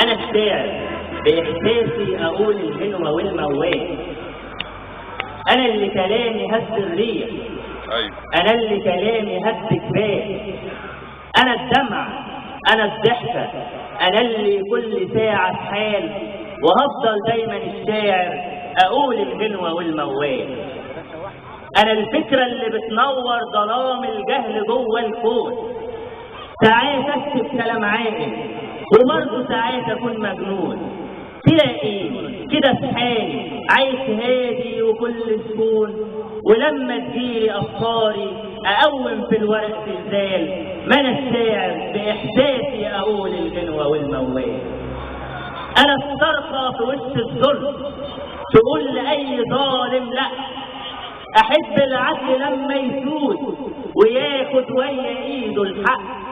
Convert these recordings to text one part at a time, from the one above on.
أنا الشاعر بإحساسي أقول الغنوة والموال. أنا اللي كلامي هز الريح، ايوه، أنا اللي كلامي هز جبال. أنا الدمع، أنا الضحكة، أنا اللي كل ساعة في حال، وهفضل دايما الشاعر أقول الغنوة والموال. أنا الفكرة اللي بتنور ظلام الجهل جوه الكون. ساعات أكتب كلام عاقل وبرضه ساعات أكون مجنون. تلاقيني كده في حالي عايش هادي وكل سكون، ولما تجيلي أفكاري أقوم في الورق زلزال. ما أنا الشاعر بإحساسي أقول الغنوة والموال. أنا الصرخة في وش الظلم تقول لأي ظالم لأ. أحب العدل لما يسود وياخد ويا إيده الحق.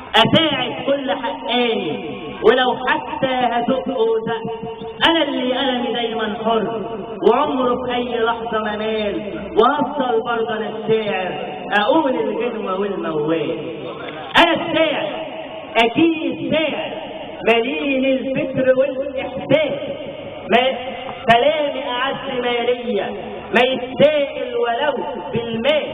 أساعد كل حقاني ولو حتى هزقه زق. أنا اللي قلمي دايما حر وعمره في أي لحظة ما مال، وهفضل برضه أنا الشاعر أقول الغنوة والموال. أنا الشاعر أكيد شاعر مليء الفكر والإحساس، ما كلامي أعز مالية ما يستاهل ولو بالمال.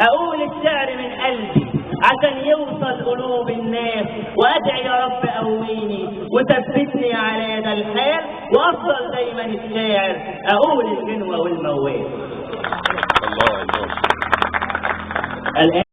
أقول الشعر من قلبي عشان يوصل قلوب الناس، وأدعي يا رب قويني وثبتني على ده الحال، وأفضل دايما الشاعر أقول الغنوة والموال. الله الله. الآن